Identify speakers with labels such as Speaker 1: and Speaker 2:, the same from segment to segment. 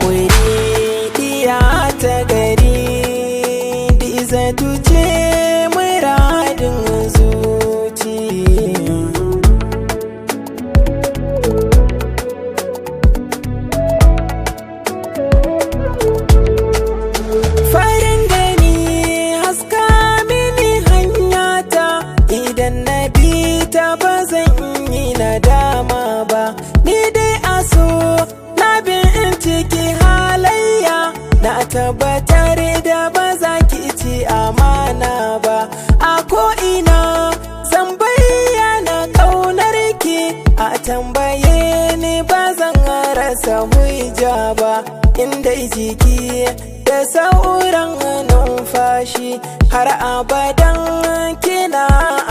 Speaker 1: Haƙuri diya ta gari, Dizatu ce muradin zuci. Farin gani haska mini hanyata, idan na bi ta ba zan yi nadama ba. Ni dai a so na binciki halayya, na tabbatar da ba za ki ci amana ba. A ko'ina zan bayyana ƙaunar ki, a tambaye ni ba zan rasa hujja ba. Inda jiki da sauran numfashi, har abadan kina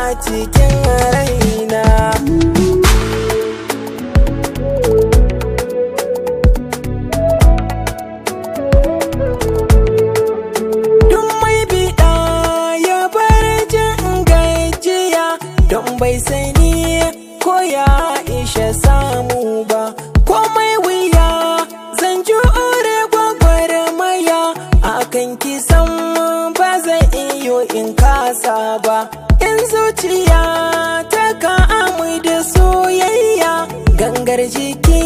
Speaker 1: a cikin raina. Duk mai biɗa ya bar jin gajiya, don bai sani ko ya isha samu ba. Komai wuya zan jure gwagwarmaya, akan kisan ba zan iyo in kasa ba. In zuciya ta kamu da soyayya, gangar jiki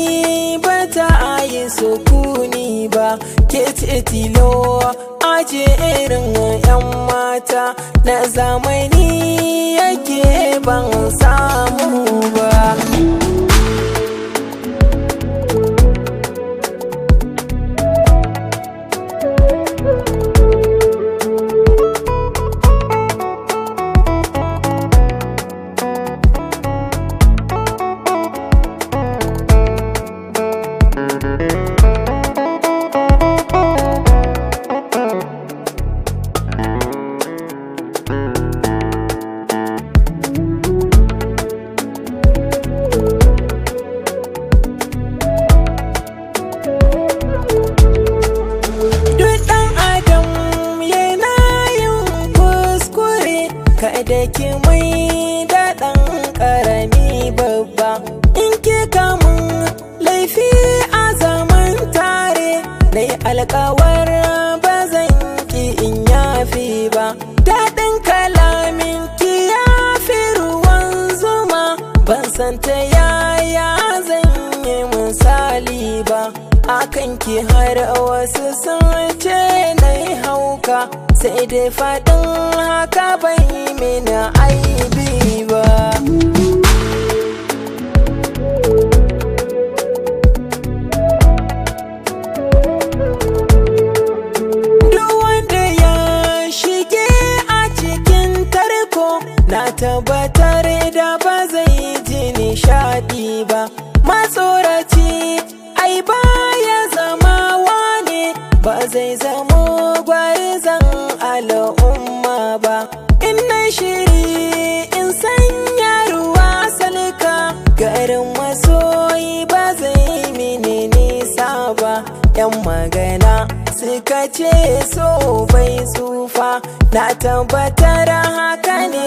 Speaker 1: ba ta yi sukuni ba. Ke ce tilo aje irin 'yan mata na zamani yake ban samu ba. Duk ɗan adam yana yin kuskure, kada ki mai da ɗan ƙarami babba. In ki kamun laifi a zaman tare, na yi alkawar ba zan ki in yafi ba. Daɗin kalamin ki ya fi ruwan zuma, ban san ta yaya zan yi misali ba. Akan ki har wasu sun ce na yi hauka, sai dai faɗin haka bai mini aibi ba. Duk wanda ya shige a cikin tarko, na tabbatar da ba zai ji nishaɗi ba. Matsoraci ai baya zama wane, ba zai zamo gwarizon al'umma ba. In na shiri in sanya ruwa salka, garin masoyi ba zai mini nisa ba. Yan magana suka ce so bai tsufa, na tabbatar haka ne.